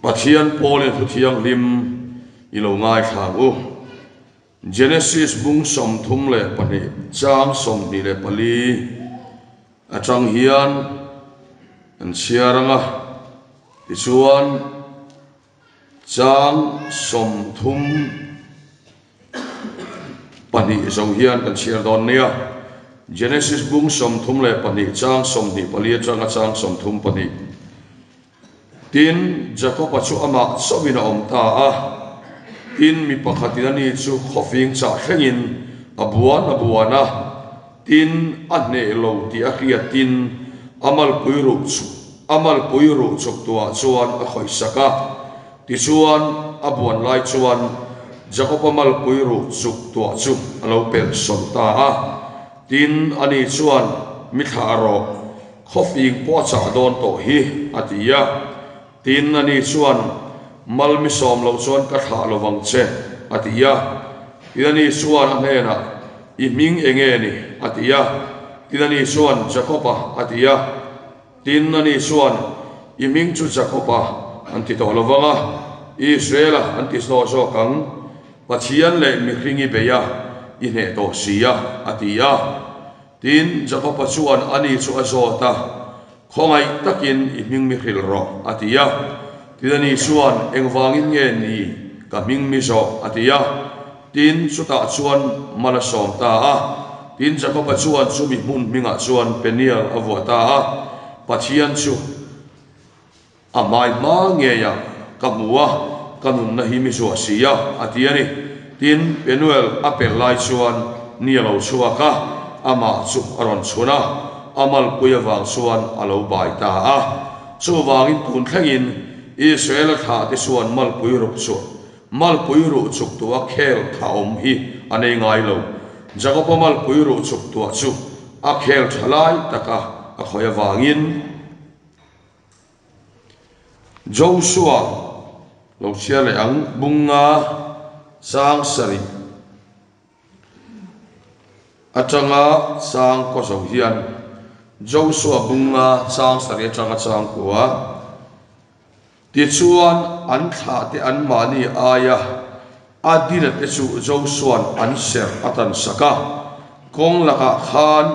Pathian pawlin thu thianghlim i lo ngaithla ang u. Genesis bung 32 chang 24 atang hian an chhiar ang a, tichuan chang 34 zo hian kan chhiar dawn nia. Genesis bung 32 chang 24 atanga chang 32. Tin, Jakoba chu amah chauhin a awm ta a. Tin, mi pakhatin ani chu khawfing chah thlengin a buan a buan a. Tin, a hneh lo tih a hriatin a malpui ruh chu a malpui ruh chuk tuah chuan a khawih sak a. Tichuan, a buan lai chuan Jakoba malpui ruh chuk tuah chu a lo pelh sawn ta a. Tin, ani chuan, Mi thlah rawh, khawfing pawh a chah dawn tawh hi, a ti a. Tin, ani chuan, Mal mi sawm loh chuan ka thlah lo vang che, a ti a. Tin, ani chuan a hnenah, I hming eng nge ni? a ti a. Tin, ani chuan, Jakob-a, a ti a. Tin, ani chuan, I hming chu Jakob-a an ti tawh lo vang a, Israel-a an ti zawk zawk ang. Pathian leh mihring i bei a, i hneh tawh si a, a ti a. Tin, Jakob-a chuan ani chu a zawt a, Khawngaih takin i hming mi hrilh rawh, a ti a. Tin, ani chuan, Engvangin nge ni ka hming mi zawh? a ti a. Tin, chutah chuan mal a sawm ta a. Tin, Jakob-a chuan chumi hmun hmingah chuan Peniel a vuah ta a, Pathian chu a hmai hma ngeiah ka hmu a, ka nunna hi mi zuah si a, a ti a ni. Tin, Penuel a pelh lai chuan ni a lo chhuak a, amah chu a rawn chhun a, a malpui avang chuan a lo bai ta a. Chuvangin tun thlengin Israel-a thlahte chuan malpui ruk chu Malpui ruh chuk tuah khel tha awm hi a nei ngai lo. Jakob-a malpui ruh chuk tuah chu a khel tha lai taka a khawih avangin Joshua lo chhiar leh ang, Bunga chang sarih atanga chang kaw zo hian Joshua Bunga chang sarih atanga chang kua. Tichuan, an thlahte anmahni aia a dinate chu Josua'n an serh a tan sak a. Kawng lakah khan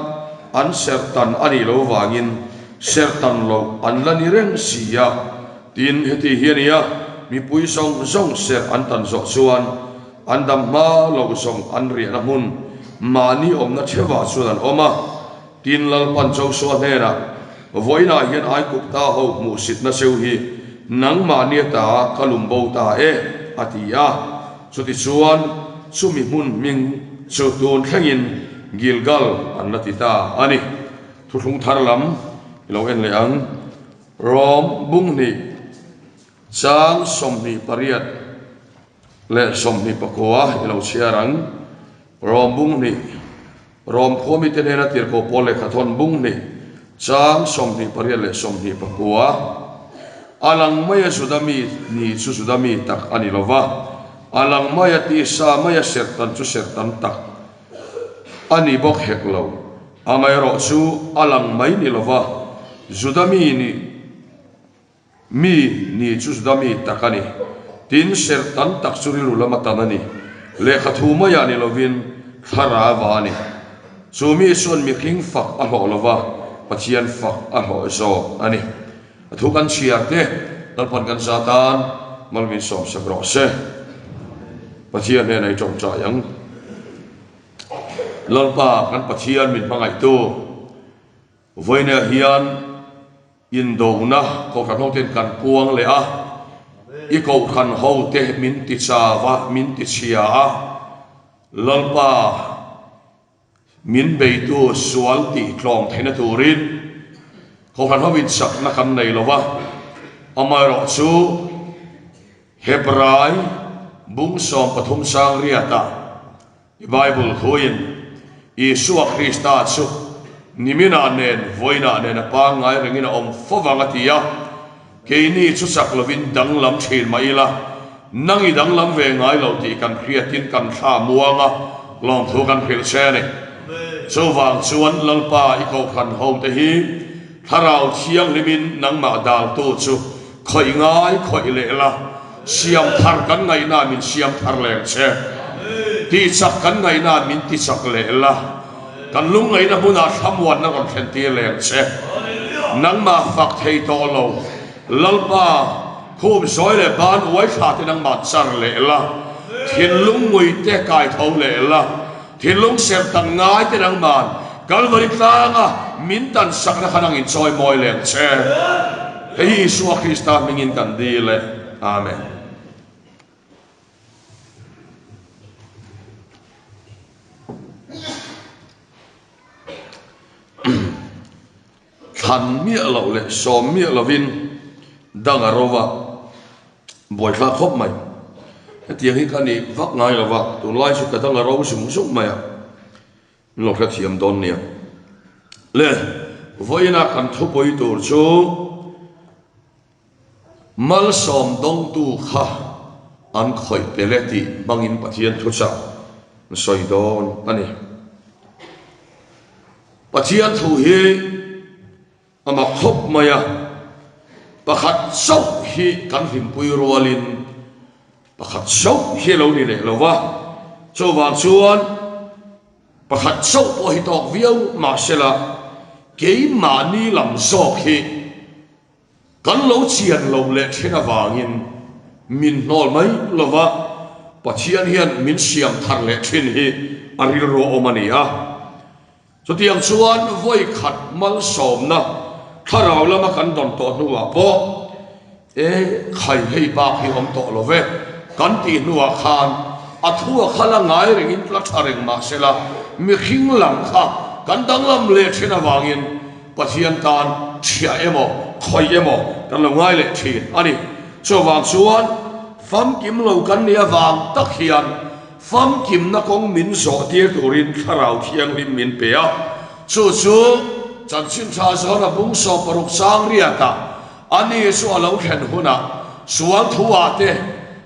an serh tan a nih loh vangin serh tan loh an la ni reng si a. Tin, heti hi a ni a, mipui zawng zawng serh an tan zawh chuan an dam hma loh zawng an riahna hmun mahni awmna theuhah chuan an awm a. Tin, Lalpan Josua hnenah, Vawiinah hian Aigupta ho hmuhsitna cheu hi nangmahni ata ka lum bo ta e, a ti a. Chutichuan, chumi hmun hming chu tun thlengin Gilgal an la ti ta a ni. Thuthlung thar lam i lo en leh ang. Rom bung hnih chang 28 leh 29 i lo chhiar ang. Rom bung hnih. Rom khua mite hnena tirhkoh pawl lehkha thawn bung hnih, chang 28 leh 29. A lang maia Juda mi ni chu Juda mi tak a ni lo va, a lang maia tisa maia serhtan chu serhtan tak a ni bawk hek lo. Amaherawh chu a lang mai ni lo va, Juda mi ni. Mi ni chu Juda mi tak a ni. Tin, serh tam tak chu rilru lama tan a ni. Lehkha thu maiah ni lovin thlarava a ni. Chu mi chuan mihring fak a hlawh lova, Pathian fak a hlawh zawk a ni. A thu kan chhiar te, Lalpan kan za tan malmin sawmsak rawh se. Pathian hnenah i tawngtai ang. Lalpa kan Pathian min hmangaihtu vawiinah hian, Indona kohhran hoten kan puang leh a, i kohhran hote min ti chau a, min ti chhia a, Lalpa min beitu sual tih tlawm theihna turin kohhran ho inchakna kan nei lo va, amaherawhchu Hebrai bung 13 sang riatah I Bible thuin Isua Krista chu niminah nen vawiinah nen a pangngai rengin a awm fo vang a ti a, keini chu chak lovin danglam thin mah ila, nang i danglam ve ngai lo tih kan hriatin kan thla muang a, lawmthu kan hrilh che a ni. Chuvang chuan Lalpa i kohhran hote hi Thlarau Thianghlimin nangmah daltu chu. Khawih ngai khawih leh la, siam thar kan ngaihna min siam thar leng che. Tihchak kan ngaihna min tichak leh la, kan lungngaihna hmunah thlamuanna rawn thlen tir leng che. Nangmah fak thei tawh lo, Lalpa, khum sawi leh ban uai thla te nangmah char leh la, thinlung ngui te kai tho leh la, thinlung serh tan ngai te nangman Kalvari tlanga min tan sakna kha nangin chawi mawi leng che. Hei hi Isua Krista hmingin kan dil e. Amen. Thlan miah loh leh sawm miah lovin dang a ro va, buaithlak khawp mai. Hetiang hi ka ni vak ngai lo va, tunlai chu ka dang a ro zung zung mai a, min lo hrethiam dawn nia. Le, vawiina kan thupui tur chu Malsawm dawngtu kha an khawih pel e tih hmangin Pathian thuchah an sawi dawn a ni. Pathian thu hi a mak khawp mai a, pakhat chauh hi kan hlimpui rualin pakhat chauh hi a lo ni leh lo va, chuvang chuan Pakhat chauh pawh hi tawk viau mahsela keimahni lam zawk hi kan lo chian lo leh then avangin min hnawl mai lova Pathian hian min siam thar leh thin hi a rilru awm a ni a. Chutiang chuan vawi khat malsawmna thlarau lama kan dawn tawh hnuah pawh E khai hei bak hi awm tawh lo ve kan tih hnuah khan a thu a kha la ngai rengin la tha reng mah se la, mihring lam kha kan danglam leh thin avangin Pathian tan chhiah emaw khawih emaw kan lo ngai leh thin a ni. Chuvang chuan famkim lo kan nih avang tak hian famkimna kawng min zawh tir turin Thlarau Thianghlim min pe a, chu chu Chanchin Tha Zawna bung 16 chang riatah Ani chu a lo thlen hunah sual thu ah te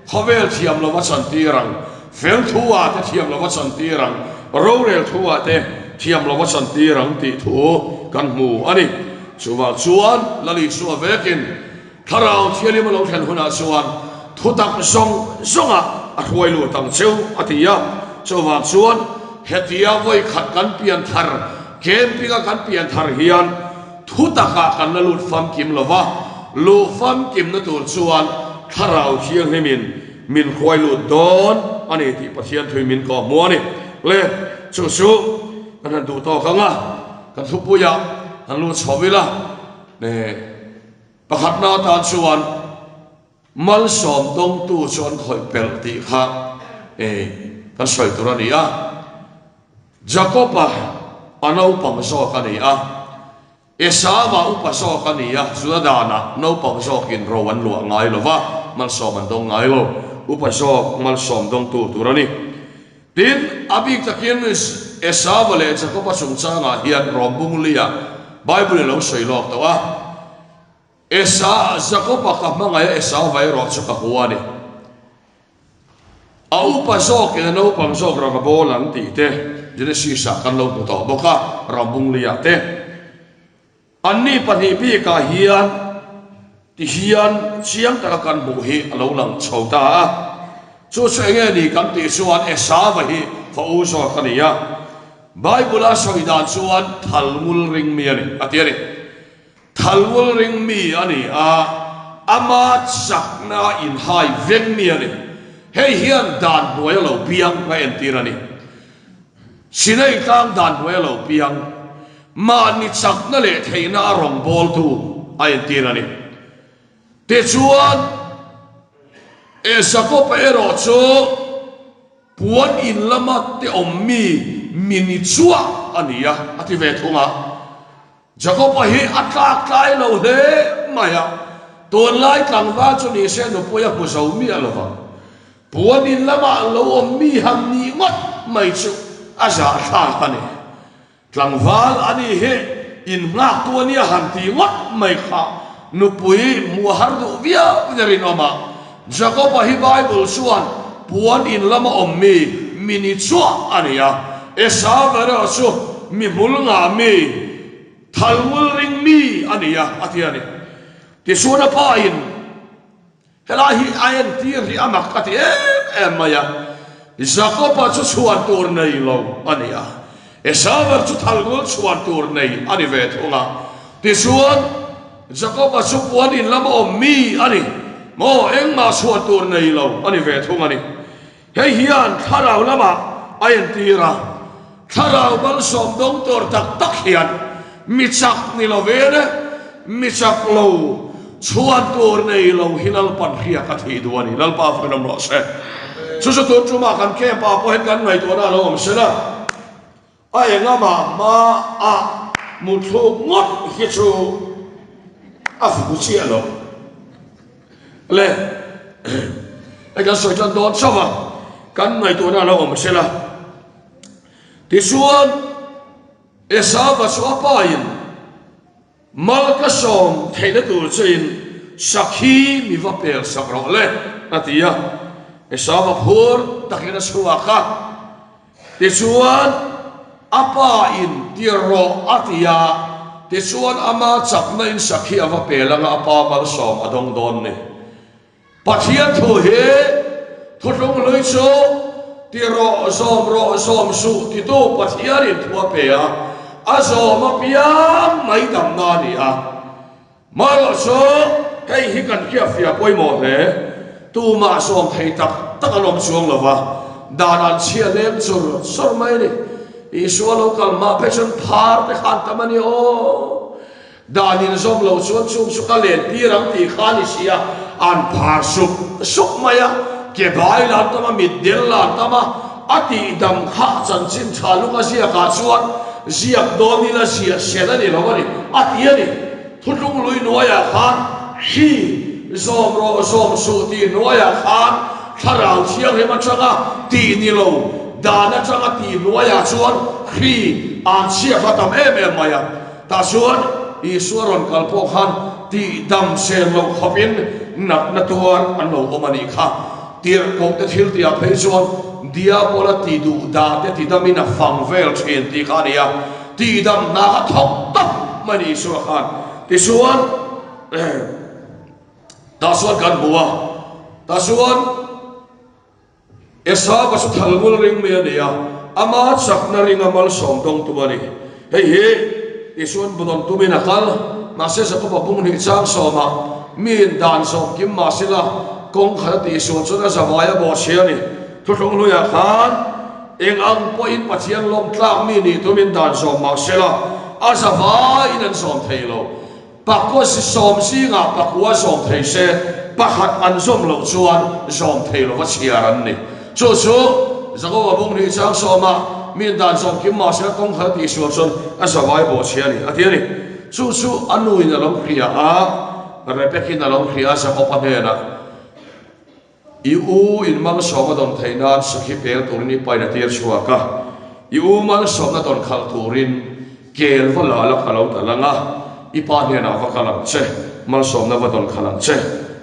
khawvel thiam lova chantir ang, fel thu ah te thiam lova chantir ang, rorel thu ah te thiam lova chantir ang tih thu kan hmu a ni. Chuvang chuan Lal Isua vekin Thlarau Thianghlim a lo thlen hunah chuan thutak zawng zawngah a hruai lut ang cheu a ti a. Chuvang chuan hetia vawikhat kan pian thar, camping-a kan pian thar hian, Thu takah kan la lut famkim lo va, luh famkimna tur chuan Thlarau Thianghlimin min hruai lut dawn a ni tih Pathian thui min kawh hmu a ni. Le, chu chu kan han duh tawk ang a, kan thupuiah han lut chho ila, pakhatna atan chuan Malsawm dawngtu chu an khawih pelh tih kha kan sawi tur a ni a. Jakob-a a naupang zawk a ni a, Esau-a upa zawk a ni a, Juda danah naupang zawkin ro an luah ngai lo va, malsawm an dawng ngai lo, upa zawk malsawm dawngtu tur a ni. Tin, a bik takin Esau-a leh Jakob-a chungchangah hian Rom bunglia Bible-in a lo sawi lawk tawh a. Esa, Jakob-a ka hmangaih a, Esauva erawh chu ka hua a ni. A upa zawkin a naupang zawk ram a bawl ang tih te Genesis-ah kan lo hmu tawh bawk a, Rambungli-ah te. Anni pahnih bikah hian tihian chiang taka kan hmuh hi a lo lang chho ta a. Chu chu enge ni kan tih chuan Esauva hi fa u zawk a ni a. Bible-a sawi dan chuan thalngul ring mi a ni, a ti a ni. Thalngul ring mi a ni a, ama chakna inhai veng mi a ni. Hei hian dan hnuai a lo piang a entir a ni. Sinai tlang dan hnuai a lo piang, mahni chakna leh theihna a rawngbawltu a entir a ni. Tichuan, Jakob-a erawh chu Puan in lama te awm mi mi ni chuah a ni a, a ti ve thung a. Jakob-a hi a tlak tlai lo hle mai a, tunlai tlangval chu ni se nupui a hmu zo miah lo vang. Puan in lama lo awm mi han nih ngawt mai chu a zahthlak a ni. Tlangval a nih hi innghaktu a nia han ti ngawt mai kha nupui hmuh a har duh viau in a rinawm a. Jakob-a hi Bible chuan puan in lama awm mi, mi ni chuah a ni a. Esau erawh chu mi hmul ngah mi, thalngul ring mi a ni a, a ti a ni. Tichuan a pa in. Helai hi a entir hi a mak ka ti em em mai a, Jakoba chu chhuan tur nei lo a ni a, Esauva chu thalngul chhuan tur nei a ni ve thung a. Tichuan, Jakoba chu puan in lama awm mi a ni maw? Engmah chhuan tur nei lo a ni ve thung a ni. Hei hian thlarau lamah a entir a, thlarau malsawm dawng tur tak tak hian mi chak ni lo ve le, mi chak lo chhuan tur nei lo hi Lalpan hriak a thih duh a ni. Lalpa fakin awm rawh se. Chu chu tun tumah kan camp ah pawh hian kan ngaihtuahna a lo awm se la. A engama hma a muthluk ngawt hi chu a fu chiah lo le. Hei kan sawi tan dawn chauh a, kan ngaihtuahna a lo awm sela. Tichuan Esauva chu a pain Mal ka sawm theihna tur chein sakhi mi va pel sak rawh le, a ti a. Esau a phur takin a chhuak a, tichuan a pa in ti rawh a ti a, tichuan ama chakna in sakhi a va pel anga a pa malsawm a dawng dawn ni. Pathian thu hi thutlung hlui chu ti rawh, zawm rawh, zawm suh titu Pathianin thu a pe a, a zawm apiang mai damna a ni a. Marawh chu hei hi kan hriatfiah pawimawh hle, tumah zawm thei tak tak an awm chuang lo va, dan an chhia lem chur chur mai a ni. Isua lo kal hma phei chuan phar te khan tam a ni aw. Dan in zawm lo chuan chung chu ka len tir ang tih kha a ni si a, an phar sup sup mai a, ke bai la an tam a, mit del la an tam a, a tih dam kha chanchin tha lung a ziak ah chuan ziak dawn ila ziah sel a ni lo a ni, a ti a ni. Thutlung lui hnuaiah khan hri zawm rawh zawm suh tih hnuaiah khan thlarau thianghlim atanga tih ni lo dan atanga tih hnuaiah chuan hri an chhiak a tam em em mai a. Tah chuan Isua rawn kal pawh khan tih dam sel loh khawpin natna tuar an lo awm a nih kha. Tirhkoh te thil tihah phei chuan Diabola ti duh dah te ti damin a fang vel thin tih kha a ni a. Tih dam hna kha thawk tawp mai a ni Isua khan. Tichuan tah chuan kan hmu a, tah chuan. Esau chu thalngul ring mi a ni a, ama chakna ringa malsawm dawng tum a ni. Hei hi Isua'n budawn tumin a kal, mahse Jakoba bung hnih chang sawmah miin dan zawm kim mah sila kawng khat a tih sual chuan a zavai a bawhchhia a ni. Thuthlung hluiah khan eng ang pawhin Pathian lawm tlak mi nih tumin dan zawm mah sila a zavaiin an zawm thei lo. Pakua si sawm zingah pakua zawm thei se, pakhat an zawm loh chuan zawm thei lova chhiar an ni. Chu chu Jakoba bung hnih chang sawma mi dan zawm kim mahse a kawng khat a tih sual chuan a zavai bawh chhia a ni, a ti a ni. Chu chu a nuin a lo hria a, Rebekin a lo hria a Jakoba hnenah, I u in malsawm a dawn theih nan sakhi pel turin i pain a tir chhuak a, i u malsawmna dawn khalh turin kel va la la ka lo ta lang a, i pa hnenah va kal ang che, malsawmna va dawn khalh ang che,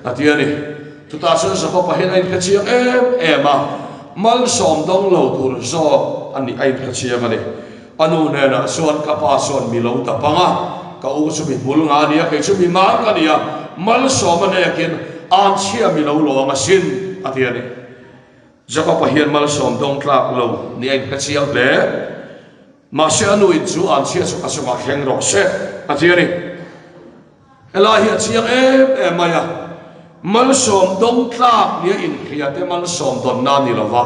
a ti a ni. Chutah chuan Jakob-a hian a inhre chiang em em a, malsawm dawng lo tur zawk a nih a inhre chiang a ni. A nu hnenah chuan ka pa chuan mi lo tap ang a, ka u chu mi hmul nga a ni a, kei chu mi mar ka ni a, malsawm a hnekin an chhia mi lo lawng asin, a ti a ni. Jakob-a hian malsawm dawng tlak lo ni a inhre chiang hle. Mahse a nu in chu an chhia chu ka chungah thleng rawh se, a ti a ni. Helai hi a chiang em em mai a, malsawm dawng tlak nia inhria te malsawm dawnna a ni lo va,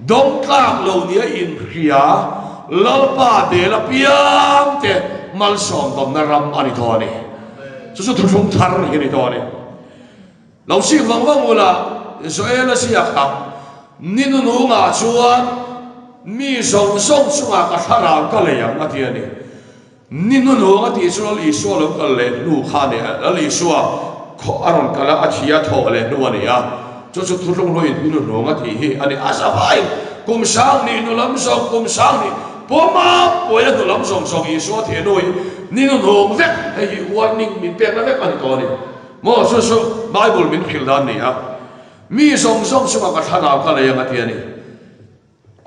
dawng tlak lo nia inhria Lalpa del apiang te malsawm dawnna ram a ni dawn a ni. Chu chu thuthlung thar hi a ni dawn a ni. Lo chik vang vang ula, Joel a ziak a, Ni nunungah chuan mi zawng zawng chungah ka thlarau ka lei ang a ti a ni. Ni hnuhnung a tih chu Lal Isua lo kal leh hnu kha a ni a, Lal Isua khaw a rawn kal a, a thi a thawh leh hnu a ni a, chu chu thuthlung hluin ni hnuhnung a tih hi a ni. A zavaiin kum sang hnih hnu lam zawng, kum sang hnih pawma puaina hnu lam zawng zawng Isua thih hnu hi ni hnuhnung vek, hei hi warning min pekna vek a ni tawh a ni. Maw chu chu Bible min hrilh dan a ni a, mi zawng zawng chungah ka thlarau ka lei ang a ti a ni.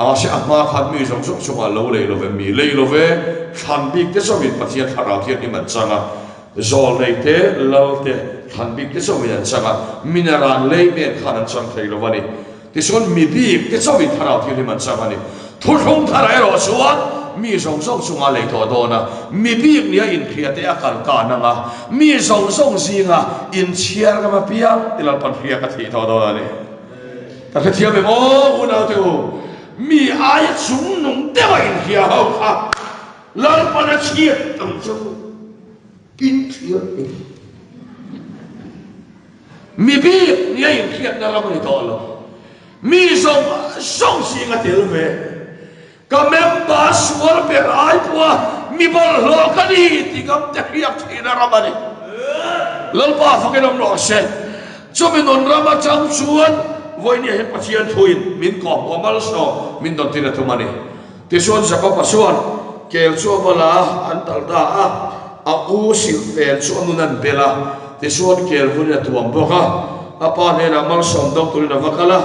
Mahse a hma khan mi zawng zawng chungah lo lei lo ve, mi lei lo ve, thlan bik te chauhin Pathian thlarau thianghlim an chang a, zawlnei te, lal te, thlan bik te chauhin an chang a, mi naran layman khan an chang thei lo a ni. Tichuan mi bik te chauhin Thlarau Thianghlim an chang a ni. Thuthlung thar erawh chuan mi zawng zawng chunga lei tawh dawn a, mi bik nia inhria te a kal kan ang a, mi zawng zawng zinga inchhiar ngam apiang ti Lalpan hria ka thih tawh dawn a ni. Ka hrethiam em aw unaute u, mi aia chungnung deuha inhria ho kha Lalpan a chhiat ang chu inchhiar em? Mi bik nia inhriatna ram a ni tawh lo. Mi zawng zawng zinga tel ve. Ka member sual ber ai pawha mi bawlhhlawh ka ni tih ngam te hriak thihna ram a ni. Lalpa fakin awm rawh se. Chumi nun ram atang chuan vawinia hian Pathian thuin min kawhhmuh a malsawm min dawn tin a tum a ni. Tichuan Jakob-a chuan kel chu a va la a, an talh ta a, a u silhfen chu a nun an bel a, tichuan kel vunin a tuam bawk a. A pa hnenah malsawm dawng turin a va kal a,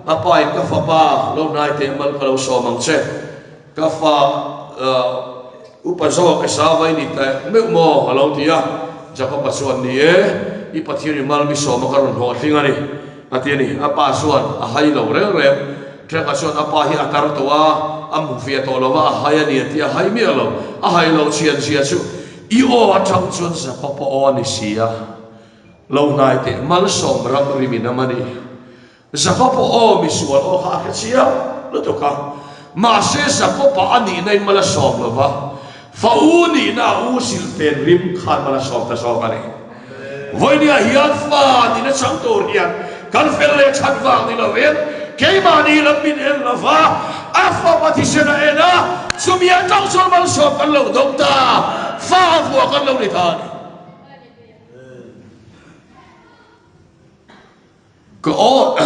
a pa in ka fapa lo hnai teh mal ka lo sawm ang che, ka fa upa zawk Esau-a i ni ta meuh maw? a lo ti a. Jakob-a chuan, Ni e, i Pathian i mal mi sawma ka rawn hlawhtling a ni, a ti a ni. A pa chuan a hai lo reng reng. Trevor chuan a pa hi a tar tawh a, a hmu fiah tawh lo va, a hai a ni a ti a, hai miah lo. A hai loh chhian zia chu i aw atang chuan Jakob-a aw a ni si a, lo hnai teh malsawm ram rim in am a ni. Jakob-a aw misual aw kha a hre chiang lutuk a, mahse Jakob-a a nihna in mal a sawm lo va, Fa u nihna a u silhfen rim khan mal a sawm ta zawk a ni. Vawinia hian fa nihna chang tur hian kan fel leh that vang ni lovin keimahni lam min en lo va, a fapa thisen a en a, chumi atang chuan malsawm kan lo dawng ta, fa a vuah kan lo ni ta a ni. Ka aw.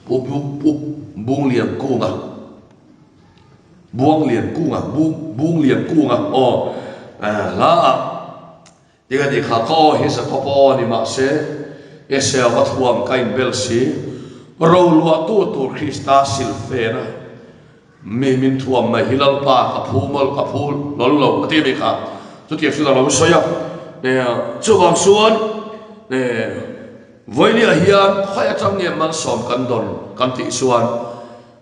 Pu Pu Bunglian Kunga Buanglian Kunga Bung Bunglian Kunga aw hla ah eng a nih kha ka aw hi Jacob aw a ni mahse Esau va thuam ka inbel si roluahtu tur Krista silfen a Mi min thuam mai hi Lalpa ka phu mawlh ka phu hlawl lo a ti a ni kha. Chutiang chu ka lo sawi a. Chuvang chuan Vawinia hian khawi atang nge malsawm kan dawn kan tih chuan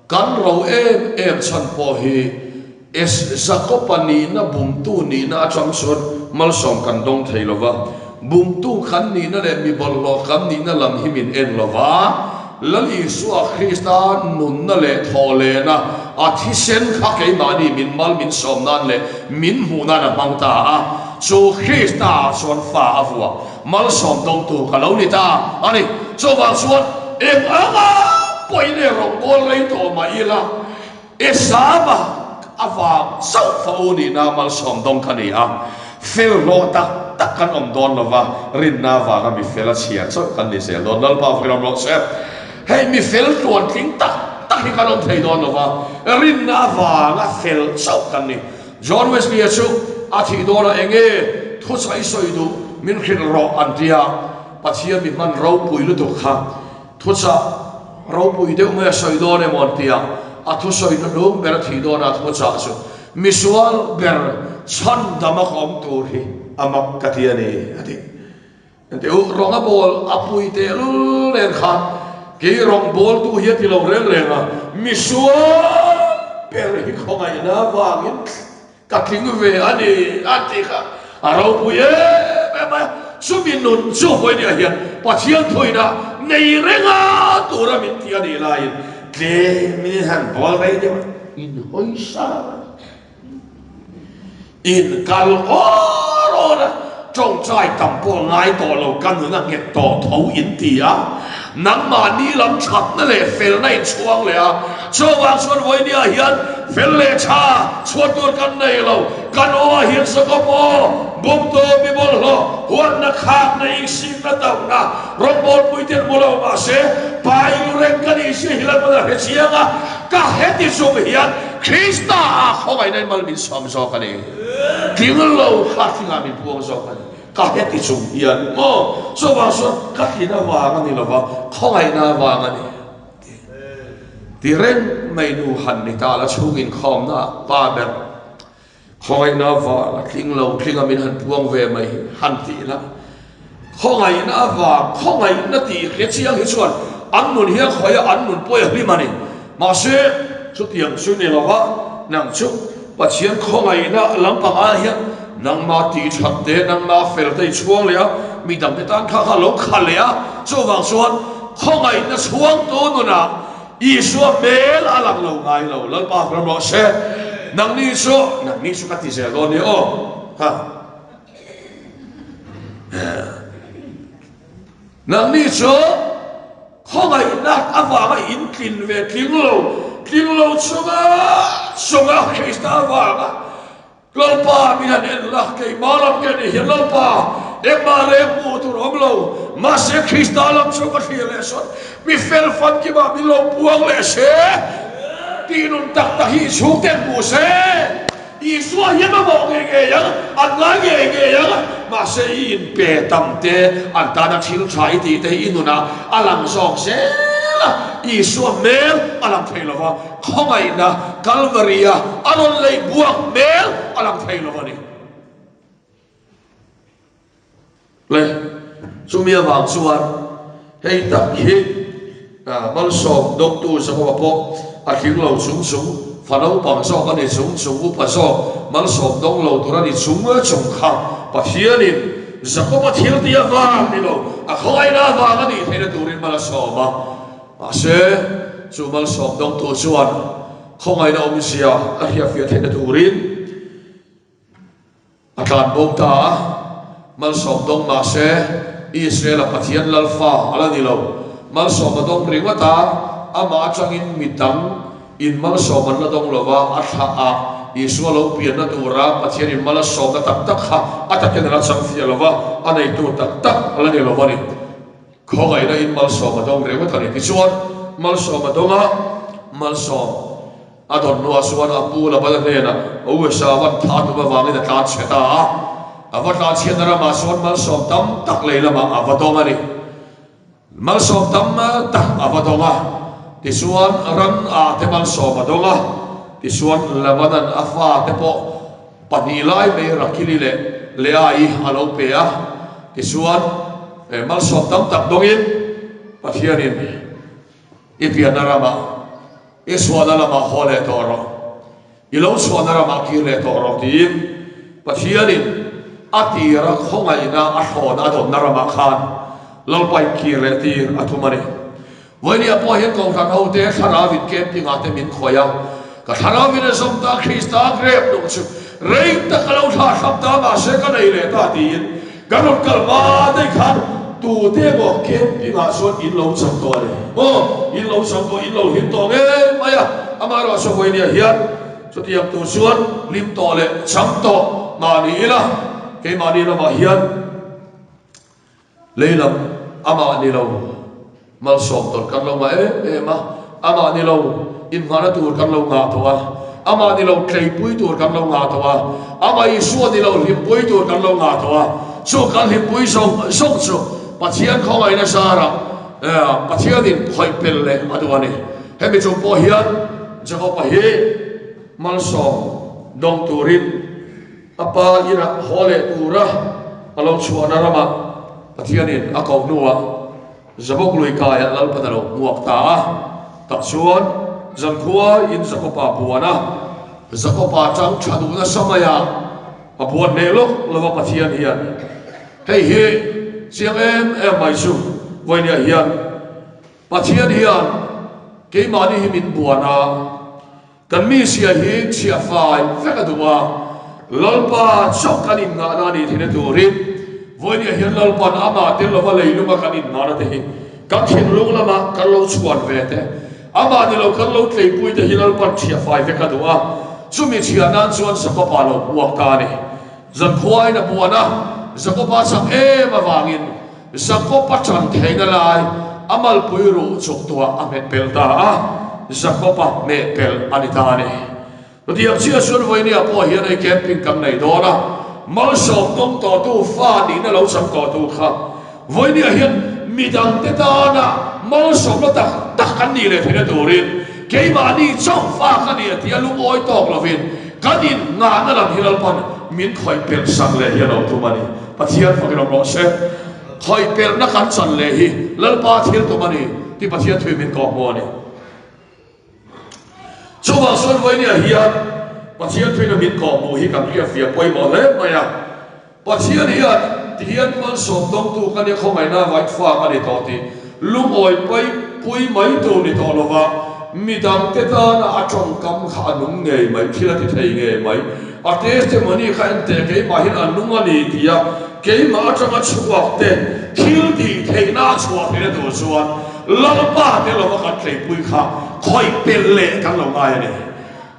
kan ro em em chhan pawh hi Jakoba nihna bumtu nihna atang chuan malsawm kan dawng thei lo va. Bumtu kan nihna leh mi bawlhhlawh kan nihna lam hi min en lo va. Lal Isua Krista nunna leh thawhlehna a thisen kha keimahni min mal min sawm nan leh min hmuh nan a hmang ta a, chu Krista ah chuan fa a vuah malsawm dawngtu ka lo ni ta a ni. Chuvang chuan eng anga pawhin leh rawngbâwl rei tawh mah ila, Esava avang chauh fa u nihna malsawm dawng ka ni a, fel hlawh tak tak kan awm dawn lo va, rinna avanga mi fel a chhiar chauh kan ni zel dawn. Lalpa vakin awm rawh se. Hei mi fel tluan tling tak tak hi kan awm thei dawn lo va, rinna avanga fel chauh kan ni. John Wesley-a chu a thih dawnah eng nge thuchah i sawi duh min hrilh rawh an ti a, Pathian mi hman ropui lutuk kha Thuchah ropui deuh mai a sawi dawn emaw an ti a, a thusawi hnuhnung ber a thih dawn a thuchah chu misual ber chhandam a ka awm tur hi a mak ka ti a ni a ti. Engti u, rawng a bawl a pui tehlul nen khan kei rawng bawltu hi a ti lo reng reng a, misual ber hi khawngaihna avangin Ka tling ve a ni a tih kha a ropui em em a, chumi nun chu vawinia hian Pathian thuina nei renga tura min ti a nih laiin tlemin han bawl rei deuh a, inhawi sang in kal awr awr a, tawngtai tam pawh ngai tawh lo ka nun a nghet tawh tho in ti a, nangmahni lam thatna leh felna in chhuang leh a, chuvang chuan vawinia hian fel leh tha chhuat tur kan nei lo, kan aw ah hian Jakob aw, bumtu mi bawlhhlawh, huatna khakna, insikna dohna, rawngbawlpui ten hmu lo mahse pai lu reng ka nih si hi Lalpan a hre chiang a, ka heti chung hian Krista ah khawngaihna in mal min sawm zawk a ni. Tling lo kha tlingah min puang zawk a ni. Ka heti chung hian maw? Chuvang chuan ka tlin avang a ni lo va, khawngaihna avang a ni. Ti reng mai nu han ni ta la chhung inkhawmna pa ber. Khawngaihna avang a tling lo tling a min han puang ve mai hi han tih la. Khawngaihna avang, khawngaihna tih hre chiang hi chuan an nun hi a khawih a, an nun pawh a hlim a ni. Mahse, chutiang chu ni lova nang chu Pathian khawngaihna lampang ah hian nangmah tih that te, nangmah fel te i chhuang leh a, midangte tan kha kha lo kha leh a, chuvang chuan khawngaihna chhuangtu nunah Isua hmel a lang lo ngai lo, Lalpa ram rawh se. Nangni chu, nangni chu ka ti zel dawn nia aw. Ha. Nangni chu khawngaihna avanga in tlin ve tling lo, tling lo chunga chunga Krista avanga Lalpa min han en la, keimah lam ke ni hian Lalpa engmah reng hmuh tur awm lo, mahse Krista lam chu ka thlir leh sawn mi fel famkimah min lo puang leh se tih nun tak tak hi i chhungten hmu se, Isua hian a mawh ngei ngei ang, an ngai ngei ngei ang, mahse i inpe tam te, an tana thil tha i tih te hi i nunah a lang zawk zel a, Isua hmel a lang thei lo va. Khawngaihna Kalvaria a rawn lei buak hmel a lang thei lo a ni. Le, chumi avang chuan hei tak hi malsawm dawngtu Jakoba pawh a tling lo chung chung, fa naupang zawk a ni chung chung, upa zawk malsawm dawng lo tur a ni chung chung kha Pathianin Jakoba thil tih avang ni lo, a khawngaihna avang a nih theihna turin mal a sawm a. Mahse, chu malsawm dawngtu chuan khawngaihna awmzia a hriatfiah theihna turin a tlan bo ta a. Malsawm dawng mahse, Israel-a Pathian Lalfa a la ni lo. Malsawm a dawng ringawt a, amah atangin mi dang in malsawm an la dawng lo va, a thlah a, Isua lo pianna tura Pathianin mal a sawmna tak tak kha a takin a la changfiah lo va, a neitu tak tak a la ni lo a ni. Khawngaihna in malsawm a dawng ringawt a ni. Tichuan, malsawm a dawng a, malsawm a dawn hnuah chuan a pu Labana hnenah USA van tha tum avangin a tlan chhe ta a. A va tlan chhiatna ramah chuan malsawm tam tak lei lamah a va dawng a ni. Malsawm tam tak a va dawng a. Tichuan, ran ah te malsawm a dawng a. Tichuan, Labana'n a fate pawh pahnih lai mai Rakili leh Leaii a lo pe a. Tichuan, malsawm tam tak dawngin Pathianin i pianna ramah, i chhuahna lamah haw leh tawh rawh, i lo chhuahna ramah kir leh tawh rawh tiin Pathianin a tira khawngaihna a thlawn a dawnna ramah khan Lalpa in kir leh tir a tum a ni. Vawinia pawh hian Kohhran hote thlarauin camping-ah te min khawih a, ka thlarauin a zawm ta Krista grep nung chu rei tak a lo thlah thlap ta mahse ka nei leh ta tiin kan rawn kal hma daih khan tute emaw camping-ah chuan in lo cham tawh a ni maw? In lo cham tawh, in lo hlim tawh ngei mai a, amaherawhchu Vawinia hian chutiang tur chuan hlim tawh leh cham tawh mahni ila keimahni lamah hian Lei lam amah ni lo malsawm tawn kan lo ngah em em a, amah ni lo inhmahna tur kan lo ngah tawh a, amah ni lo tleipui tur kan lo ngah tawh a, amah Isua ni lo hlimpui tur kan lo ngah tawh a, chu kan hlimpui zawng zawng chu Pathian khawngaihna zarah Pathianin khawih pel leh a duh a ni. Hemi chung pawh hian Jakob-a hi malsawm dawng turin A pa inah haw leh tura a lo chhuahna ramah Pathianin a koh hnuah Zabawk lui kaiah Lalpan a lo hmuak ta a. Tah chuan zankhua in Jakopa buan a, Jakopa tang tha duh nasa mai a, a buan hneh lawk lova Pathian hian hei hi chiang em em mai chu vawinia hian Pathian hian keimahni hi min buan a, Kan misia hi chhiah fai vek a duh a, Lalpa chauh kan innghahna a nih theihna turin vawinia hian Lalpa'n amah tel lova leilunga kan innghahna te hi kan thinlung lama kan lo chhuan ve te, amah ni lo kan lo tleipui te hi Lalpa'n chhiah fai vek a duh a, chumi chhiah nan chuan Jakoba lo hmuak ta a ni. Zankhuain a buan a, Jakoba chak em avangin Jakob-a ṭan theihna lai a malpui ruh chuktuah a hmet pel ta a, Jakob-a hmeh pel a ni ta a ni. Chutiang chiah chuan vawinia pawh hian hei camping kan nei dawn a, malsawm dawng tawhtu fa nihna lo chang tawhtu kha vawinia hian midangte tana malsawmna tak tak kan nih leh theihna turin keimahni chauh fa ka ni a tia lungawi tawk lovin. Kan innghahna lam hi Lalpan min khawih pelh sak leh hi a lo tum a ni. Pathian fakin awm rawh se. Khawih pelhna kan chan leh hi Lalpa thil tum a ni tih Pathian thuin min kawhhmuh a ni. Chuvang chuan vawinia hian Pathian thuin a min kawhhmuh hi kan hriatfiah pawimawh hle mai a. Pathian hian tihian malsawm dawngtu ka nia khawngaihna vaih fak a ni tawh tih lungawi pai pui mai tur ni tawh lova midangte tana a tawngkam kha a nung ngei mai, thil a ti thei ngei mai. A testimony kha en teh keimahin a nung a ni tia keimah atanga chhuak te thil tih theihna a chhuah theihna tur chuan Lalpa te lova kan tleipui kha khawih pelh leh kan lo ngai a ni.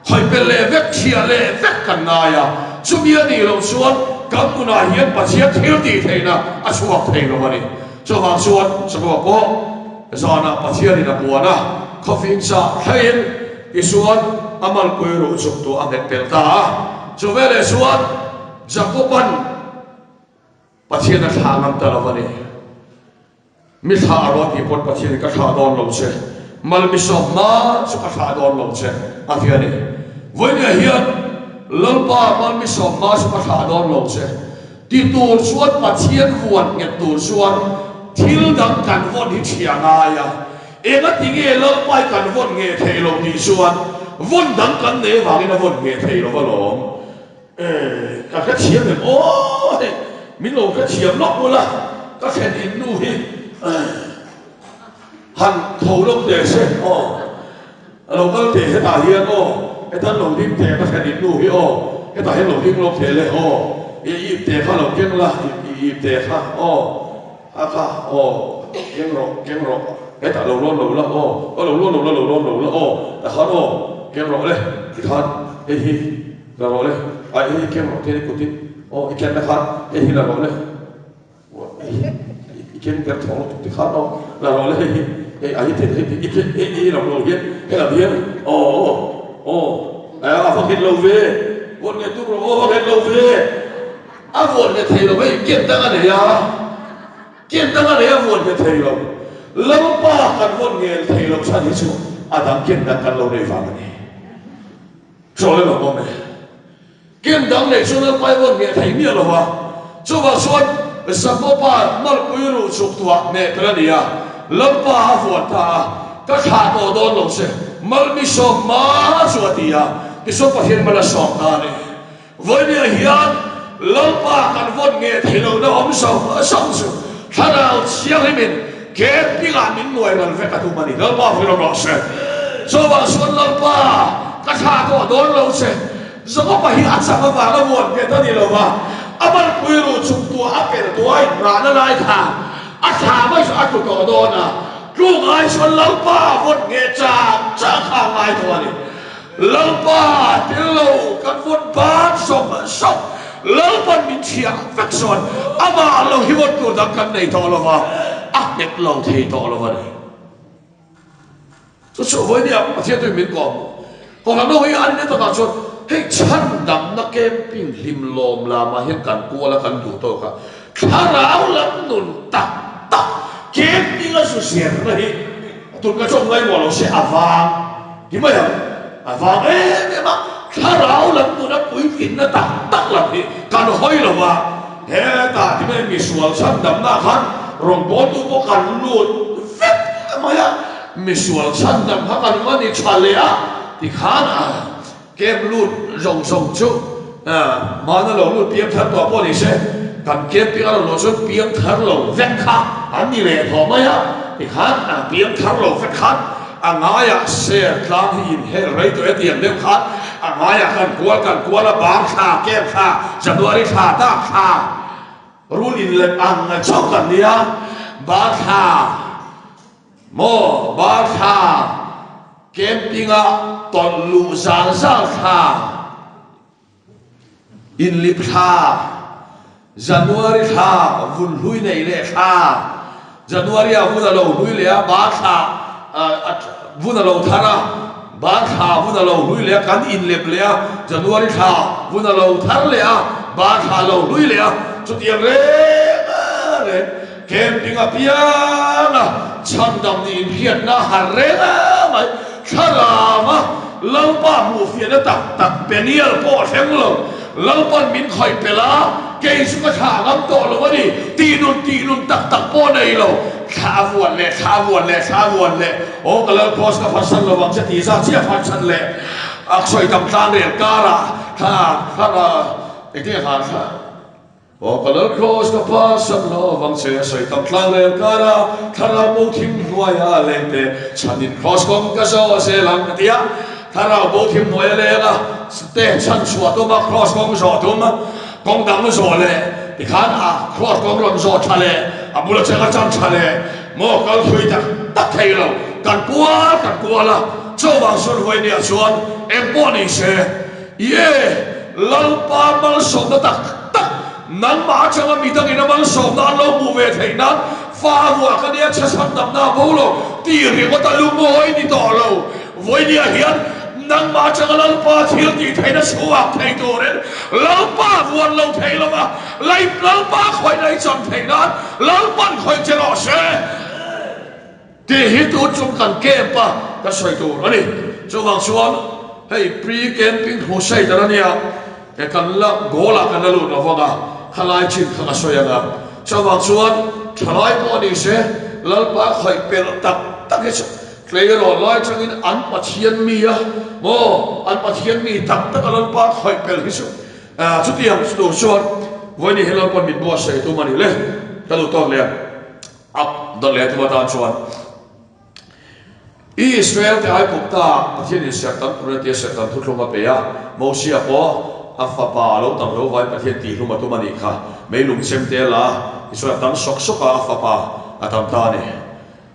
Khawih pelh leh vek, chhiah leh vek kan ngai a, chumi a nih loh chuan kan nunah hian Pathian thil tih theihna a chhuak thei lo a ni. Chuvang chuan Jakoba pawh zanah Pathianin a buan a, khawfing chah thlengin tichuan a malpui ruh chuk tu a nghet pelh ta a. Chu veleh chuan Jakoban Pathian a thlah ngam ta lo a ni. Mi thlah rawh tih pawn Pathian ka thlah dawn lo che, mal mi sawm hma chu ka thlah dawn lo che a ti a ni. Vawinia hian Lalpa mal mi sawm hma chu ka thlah dawn lo che ti tur chuan Pathian vuan nghet tur chuan thil dang kan vawn hi ṭhia ngai a, engati nge Lalpa hi kan vawn ngheh theih loh tih chuan vawn dang kan nei avangin a vawn ngheh theih lo alawm. Eh, ka hrethiam em aw hei, min lo hrethiam lawk ula, ka thlen in nu hi eh, han tho lawk teh se aw, a lo kal teh hetah hian aw, hetan lo ding teh ka thlen in nu hi aw, hetah hian lo ding lawk teh le aw, i ip teh kha lo keng la, i ip teh kha aw, a kha aw, keng rawh, keng rawh, hetah lo rawn lo la aw, aw lo rawn lo la, lo rawn lo la aw, takhan aw, keng rawh le, tikhan hei hi. La rawh le, ai hei hi keng rawh tian i kutin aw i kenna khan hei hi la rawh le, hei hi i keng ber thawng lutuk ti khan aw la rawh le hei hi hei a hi thei hei i keng hei i lam lo hian hei lam hian aw aw aw a va nghet lo ve vuan nghet tum rawh aw va nghet lo ve a vuan nghet thei lo hei ken dang a nei a ken dang a nei a vuan nghet thei lo Lalpa kan vuan ngel thei lo chhan hi chu a dang ken dang kan lo nei vang a ni. Chaw lem ang awm e. Ken dang nei chuan an paivawn ngheh thei miah lo va, chuvang chuan Jakoba malpui ruh chuk tuah hneh tel a ni a, Lalpa a vuan ta a, Ka thlah tawh dawn lo che, mal mi sawm hma chu a ti a, tichuan Pathian mal a sawm ta a ni. Vawinia hian Lalpa kan vawn ngheh thei lohna awm zawng zawng chu Thlarau Thianghlimin camping-ah min nuai ral vek a tum a ni. Lalpa vui rawh rawh se. Chuvang chuan Lalpa ka thlah tawh dawn lo che. Jakoba hi a chak avanga vuan nghet a ni lo va, a malpui ruh chung tuah a pel tuah a inrahna lai kha a thlah mai chu a tlu tawh dawn a, tluk ai chuan Lalpa vawn ngheh chak chak kha a ngai tawh a ni. Lalpa tel lo kan vawn ban sawk sawk, Lalpan min chhiah vek chuan amah lo hi vawn tur dang kan nei tawh lo va, a nghet lo thei tawh lo a ni. Chu chu vawinia Pathian tuin min kawm. Kohhran ho hi an inne takah chuan hei chhandamna camping hlim lawm lamah hian kan kual a kan duh tawk a, thlarau lam nun tak tak camping a zu zirna hi tun ka chawm ngaimawh lo se a vang. Ti mai ang, a vang em em a, thlarau lam nuna puitlinna tak tak lam hi kan hawi lo va, hetah ti mai misual chhandamna khan rawngbawltu pawh kan lut vek mai a, misual chhandam kha kan va ni tha leh a tikhan a camp lut zawng zawng chu hmana lo lut piang thar tawh pawh ni se, kan camping a rawn luh chuan piang thar lo vek kha an ni leh tawh mai a, tikhan piang thar lo vek khan A ngaiah ser tlang hi inhel rei tawh e tiang deuh khan a ngaiah kan kual kan kual a, bang thla, kem thla, January thla, dak thla, rul inlep ang chauh kan nia, bang thla maw, bang thla, camping-a tawlh luh zal zal thla, Inlip thla, January thla vun hlui nei leh thla, January ah vun a lo hlui leh a, ba thla vun a lo thar a, ba thla vun a lo hlui leh a, kan inlep leh a, January thla vun a lo thar leh a, ba thla a lo hlui leh a, chutiang reng reng camping apianga chhandam nih inhriatna har reng mai thlarama. Lalpa hmuhfiahna tak tak Peniel pawh a thleng lo. Lalpan min khawih pelh a, kei chu ka thlah ngam tawh lo a ni. Tih nun tih nun tak tak pawh nei lo. Thla a vuan leh, thla a vuan leh, thla a vuan leh. Aw ka Lal Kross ka phatsan lo ang che tih zat chiah phatsan leh. A sawi tam tlang rel karah thla thla engtin nge khan thla. Aw ka Lal Kross ka phatsan lo vang che a sawi tam tlang rel karah thlarau bo thim hnuaia leng te chhanin Kross kawng ka zawh zel ang a ti a. Thlarau bo thim hnuaia leng a te chhan chhuah tum a Kross kawng zawh tum kawng dang zawh leh tikhan a Kross kawng rawn zawh tha leh a bula cheng a chan tha leh Maw kal thui tak tak thei lo, kan kual kan kual a, chuvang sawn huai nia chuan eng pawh ni se, Ye, Lalpa malsawmna tak tak, nangmah atanga mi dangin a malsawmna an lo hmuh ve theih nan fa vuah ka nia chhechham damna a bo lo tih ringawt a lungawi ni tawh lo. Vawinia hian nangmah atanga Lalpa thil tih theihna chhuak thei turin Lalpa vuan lo thei lova, Lei Lalpa khawihna i cham theih nan Lalpan khawih che rawh se tih hi tun chung kan camp a kan sawi tur a ni. Chuvang chuan hei pre camping crusade an ania he kan la goal ah kan la lut lo vang a, khalai chin kha ka sawi ang a. Chuvang chuan thalai pawh ni se Lalpa khawih pelh tak tak hi chu tleirawl lai tangin an Pathian mi a maw an Pathian mi tak tak a Lalpa khawih pelh hi chu Chutiang tur chuan vawiin hi Lalpa'n min buatsaih tum a ni le, ka duh tawk leh a dawt leh tum atan chuan Israel te Aigupta Pathian in serh tam tur a tia serh tam thuthlung a pe a, Mosia pawh a fapa a lo tam lo vain Pathian tihlum a tum a nih kha, meilung chem te a la a, tichuan a tam sawk sawk a, a fapa a tam ta a ni.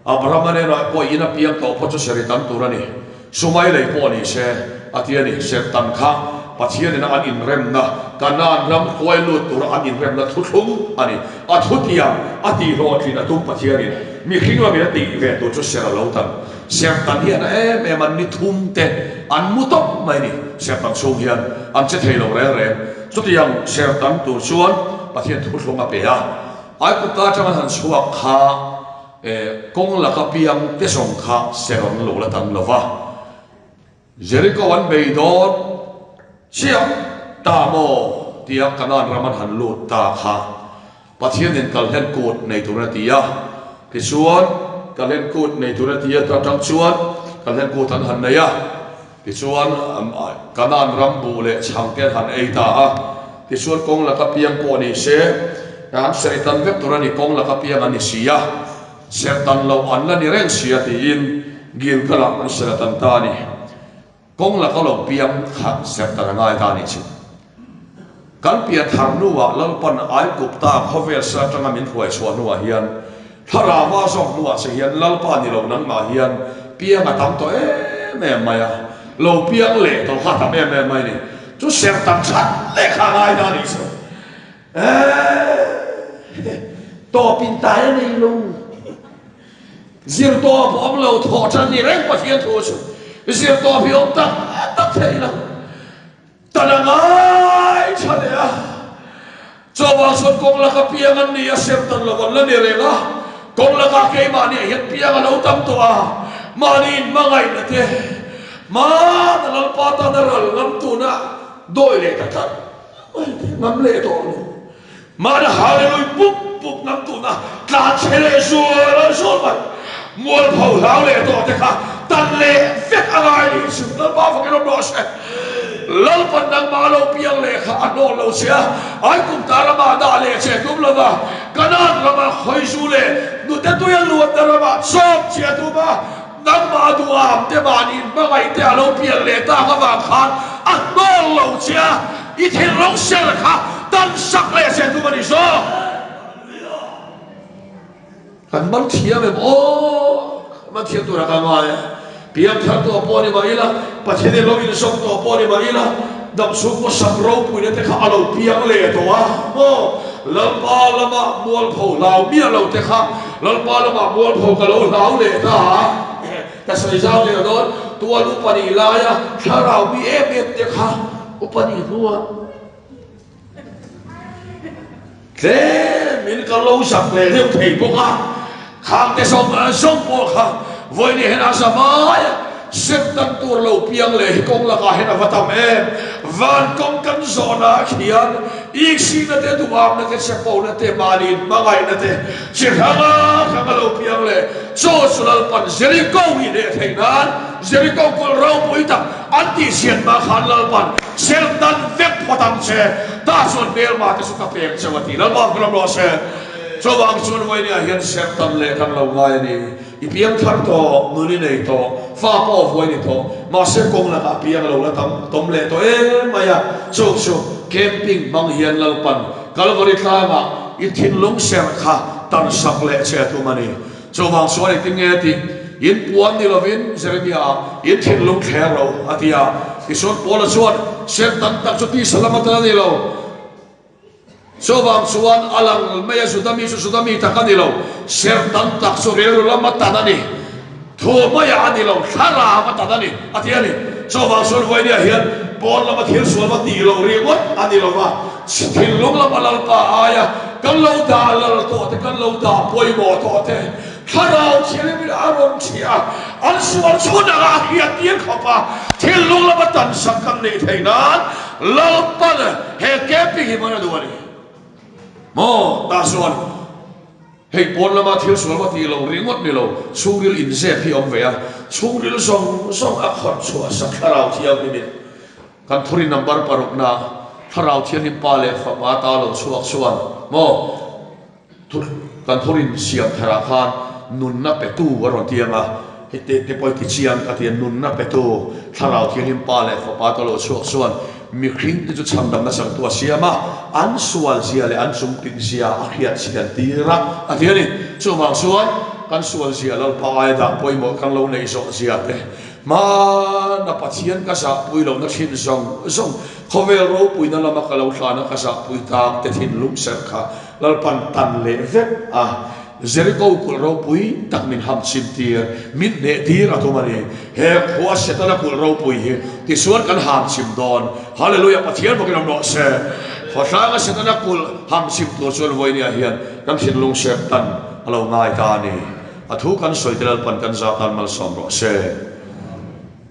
Abrahama hnenah pawh in a piang tawh phawt chu serh i tam tur a ni. Sumai lei pawh ni se, a ti a ni. Serh tam kha Pathianin an inremna, Kanaan ram hruai lut tura an inremna thuthlung a ni. A thutiang a tihhlawhtlin a tum Pathianin mihring lamin a tih ve tur chu serh a lo tan. Serh tan hi a na em em a, ni thum te an mu tawp mai a ni. Serh tan chhung hian an che thei lo reng reng. Chutiang serh tan tur chuan Pathian thuthlung a pe a. Aigupta atanga han chhuak kha Kawng laka piang te zawng kha ser an lo la tam lo va, Jeriko an bei dawn chiah ta maw tia Kanaan ram an han lut ta kha Pathianin kalhlen kut nei turin a ti a, tichuan kalhlen kut nei turin a ti a, ta tang chuan kalhlen kut an han nei a, tichuan Kanaan ram buh leh chhang te an han ei ta a, tichuan kawng laka piang pawh ni se, An serh tan vek tur a ni, kawng laka piang an ni si a, serh tan loh an la ni reng si a tiin Gilgal-ah an serh a tan ta a ni. Kawng laka lo piang kha serh tan a ngai ta a nih chu. Kan pian thar hnuah Lalpan Aigupta khawvel sa atanga min hruai chhuah hnuah hian Thlarauva zawk hnuah che hian Lalpa ni lo nangmah hian piang a tam tawh em em mai a, lo piang leh tawh kha a tam em em mai a ni. Chu serh tan that leh kha a ngai ta a nih chu. Tawp in tai a nei lo. Zir tawp awm lo thawh tan ni reng Pathian thu chu. Zir tawp hi awm tak tak thei lo. Tan a ngai tha leh a. Chawah chuan kawng laka piang an ni a, sem tan lo an la ni reng a. Kawng laka keimahni ah hian piang a lo tam tawh a. Mahni in hmangaihna te, hmana Lalpa tana ral ngam tuna dawi leh ta tlat. Ngam leh tawh lo. Mahna hallelui pup pup ngam tuna tlan chhe leh zual zual mai. Mualpho hlau leh tawh te kha tan leh vek a ngai nih chu. Lalpa fakin awm rawh se. Lalpan nangmah lo piang leh kha a hnawh lo che a, Aikumta ramah dah leh che tum lo va, Kanaan ramah khawizu leh nute tuia luatna ramah chawp che a tum a, Nangmah duham te mahni hmangaih te a lo pian leh tak avang khan a hnawl lo che a, i thinlung ser kha tan sak leh che tum a ni zawk. Kan man thiam em aw? Kan man thiam turah ka ngai a, piangthar tawh pawh ni mah ila, Pathian in lo inzawm tawh pawh ni mah ila, damchhung pawh sak ropuina te kha a lo piang leh tawh a maw? Lalpa lamah mualpho hlau miah lo te kha Lalpa lamah mualpho ka lo hlau leh ta a, ka sawi zau leh dawn, tual upa nih laia thlarau mi em em te kha upa nih hnuah tlemin ka lo zak leh deuh thei bawk a, khang te zawng zawng pawh kha vawiin hian a za mai a. Serhtan tur lo piang leh hi kawng lakah hian a va tam em! Van kawng kan zawhnaah khian iksihna te, duhamna te, chepona te, mahni inhmangaihna te chi hranga hranga lo piang leh chaw chu Lalpan Jeriko hi hneh theih nan Jeriko kulh ropui tak an tihchhiat hma khan Lalpan serhtan vek phawt ang che, tah chuan hmelma te chu ka pek chauh a ti. Lalpa ram rawh se. Chuvang chuan Vawinia hian serhtan leh kan lo ngai a ni. I piang thar tawh, nun i nei tawh, fa pawh vuai ni tawh, mahse kawng lakah piang lo la tam tawm leh tawh em mai a, chu chu camping hmang hian Lalpan Kalvari tlangah i thinlung serh kha tan sak leh che a tum a ni. Chuvang chuan engtin nge tih in puan ni lovin Jeremia-ah in thinlung thler lo a ti a, tichuan Paula chuan serh tam tak chu tisa lam atan a ni lo. Chuvang chuan a lang mai a, Juda mi chu Juda mi tak a ni lo, serh tam tak chu rilru lama tan a ni, thu maiah a ni lo, thlarau a tan a ni, a ti a ni. Chuvang chuan Vawinia hian pawn lama thil sual va tih loh ringawt a ni lo va, thinlung lama Lalpa aia kan lo dah lal tawh te, kan lo dah pawimawh tawh te, thlarau thianghlim in a rawn thiah a, an sual chhun anga a hriat tir khawp a, thinlung lama tan sak kan neih theih nan Lalpan he camping hi hman a duh a ni maw? Tah chuan hei pawn lama thil sual va tih lo ringawt ni lo, chhungril inzep hi a awm ve a, chhungril zawng zawng a khawrh chhuah sak Thlarau Thianghlimin kan thurin number parukna Thlarau Thianghlim Pa leh Fapa ta lo chhuak chuan maw Kan thurin siam tharah khan nunna petu a rawn ti ang a, heti te pawh hi ti chiang ka ti a, nunna petu Thlarau Thianghlim Pa leh Fapa te lo chhuak chuan mihring te chu chhandamna changtu a siam a, an sual zia leh an chungtling zia a hriat chhian tir a, a ti a ni. Chuvang chuan kan sual zia Lalpa aia dah pawimawh kan lo neih zawh zia te, hmana Pathian ka zahpui lohna thin zawng zawng, khawvel ropuina lama ka lo hlana ka zahpui tak te thinlung serh kha Lalpan tan leh vek a, Jeriko kulh ropui tak min ham chim tir, min hneh tir a tum a ni. He khua Setana kulh ropui hi tichuan kan ham chim dawn. Hallelujah Pathian bawkin awm rawh se. Khawhranga Setana kulh ham chim tur chuan vawinia hian kan thinlung serh tan a lo ngai ta a ni. A thu kan sawi te Lalpan kan zah tan malsawm rawh se.